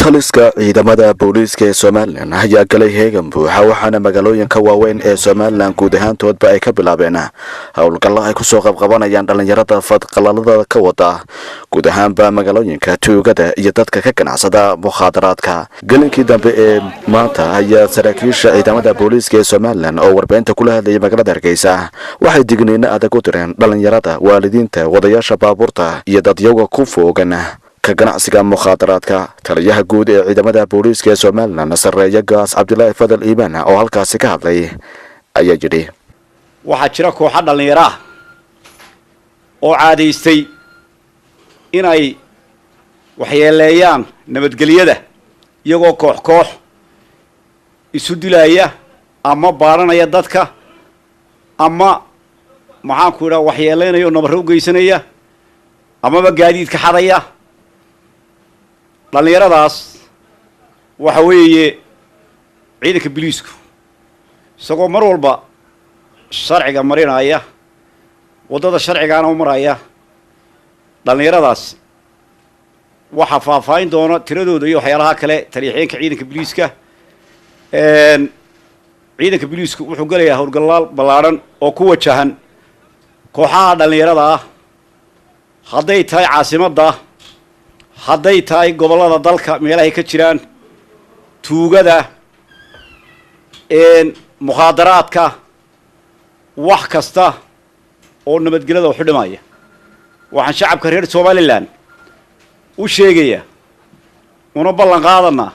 Taliska ciidamada booliiska ee Somaliland ayaa galay heegan buuxa, waxaana magaalooyinka waaweyn ee Somaliland guud ahaantoodba ay ka bilaabeen howlgallo ay kusoo qabqabanayaan dhalinyarada fadqalalada ka wada guud ahaanba magaalooyinka, tuugada iyo dadka ka ganacsada mukhaadaraadka. Gelinkii dambe ee maanta ayaa saraakiisha ciidamada booliiska ee Somaliland oo warbaahinta kula hadlayay magaalada Hargeysa waxay digniino adag u direen dhalinyarada, waalidiinta, wadayaasha baabuurta iyo dadyaga ku foogan ka ganacsiga mukhaadaraadka. Taliyaha guud ee ciidamada booliiska ee Somaliland, Sareeyo Gaas Cabdilaahi Fadal Iimaan, oo halkaasi ka hadlay ayaa yidhi: Waxaa jira kooxo dhallinyaro ah oo caadaystay inay waxyeeleeyaan nabadgelyada, iyagoo koox koox isu dilaya ama baaranaya dadka ama, maxaanku idhaha, waxyeeleynaya oo nabarro u geysanaya amaba gaadiidka xadaya. Dhallinyaradaas waxa weeye ciidanka biliisku, isagoo mar walba sharciga marinaya, waddada sharcigaana u maraya dhallinyaradaas, waxaa faahfaahin doona tiradooda iyo waxyaalaha kale taliyaxeenka ciidanka biliiska. Ciidanka biliisku wuxuu gelayaa howlgallaal ballaadhan oo ku wajahan kooxaha dhallinyarada ah, hadday tahay caasimadda, hadday tahay gobollada dalka meelahay ka jiraan tuugada, mukhaadaraadka, wax kasta oo nabadgelyada waxu dhimaya. Waxaan shacabka reer Somaliland u sheegaya una ballan qaadanaa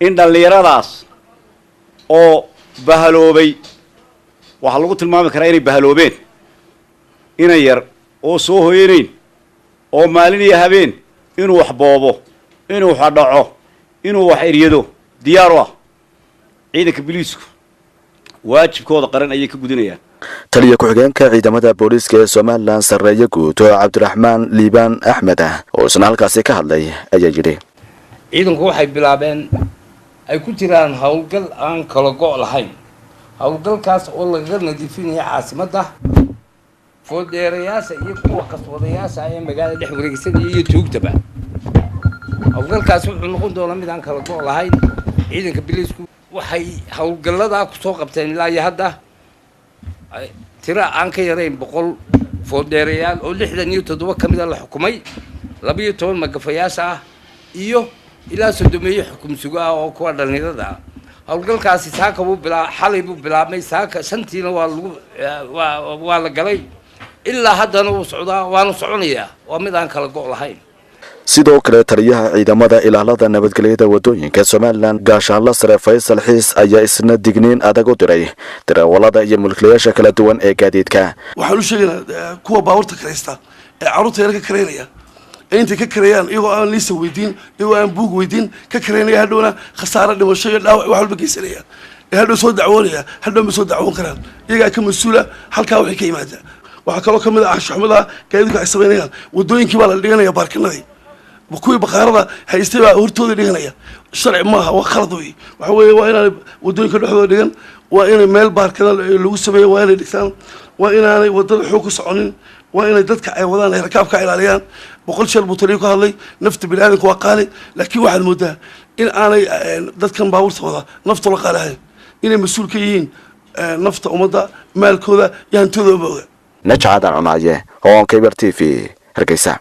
in dhallinyaradaas oo bahaloobay, waxaa lagu tilmaami karaa inay bahaloobeen, inan yar oo soo hoyanayn oo maalin iyo habeen inuu wax boobo, inuu wax dhaco, inuu wax eryado diyaar u ah, ciidanka biliisku waajibkooda qaran ayay ka gudinayaan. Taliya ku-xigeenka ciidamada booliiska ee Somaliland, Sarreeye Guud oo Cabdiraxmaan Liibaan Axmed ah, oo isna halkaasi ka hadlay ayaa yidhi: Ciidanku waxay bilaabeen ay ku jiraan howlgal aan kala go' lahayn, howlgalkaas oo lagaga nadiifinaya caasimadda fooddheerayaasha iyo kuwa qaswadayaasha ee magaalada dhex wareegsanaya iyo tuugtaba. Howlgalkaas wuxuu noqon doonaa mid aan kala go' lahayn. Ciidanka biliisku waxay howlgalladaa kusoo qabteen ilaa iyo hadda tiro aan ka yarayn 100 fooddheerayaal, oo 67 ka mida la xukumay, 12 magafayaasha ah iyo ilaa 30-meeyo xukum sugo ah oo kuwa dhallinyarada ah. Howlgalkaasi saaka buu bilaa, xalay buu bilaabmay, saaka 5-tiina waa lagu waa la galay, ilaa haddana wuu socdaa, waanu soconayaa. Waa mid aan kala go' lahayn. Sidoo kale taliyaha ciidamada ilaalada nabadgelyada wadooyinka Somaliland, Gaashaanla Sare Faysal Xiis, ayaa isna digniin adag u diray darawalada iyo mulkiilayaasha kala duwan ee gaadiidka. Waxaan u sheegaynaa kuwa baabuurta karaysta ee carruurta yar ka karaynaya, ee intay ka kareeyaan iyagoo aan liisa weydiin, iyagoo aan buug weydiin ka karaynaya, hadhowna khasaare, dhimasho iyo dhaawac wax walba geysanaya, ee hadhow soo dacwoonaya, hadhow ma soo dacwoon karaan, iyagaa ka mas-uula halkaa waxay ka yimaadaan. Waxaa kaloo kamid ah anshuxumada gaadiidku ay samaynayaan. Wadooyinkii baa la dhiganaya, baarkinadii, kuwii bakhaarada haystay baa hortooda dhiganaya. Sharci maaha, waa khalad wey. Waxa weeye waa inaanay wadooyinka dhexdooda dhigan, waa inay meel baarkada lagu sameeyo, waa inay dhigtaan, waa inaanay wadada xoog ku soconin, waa inay dadka ay wadaan ay rakaabka ilaaliyaan. 100 jeer buu taliyo ku hadlay, nafta bini aadamka waa qaali, laakiin waxaad moodaa in aanay dadkan baabuurta wada naftu la qaali ahayn, inay mas-uul ka yihiin nafta ummadda, maalkooda iyo hantidooda oga. Najcadan Cunaaye, Horn Cable TV, Hargeysa.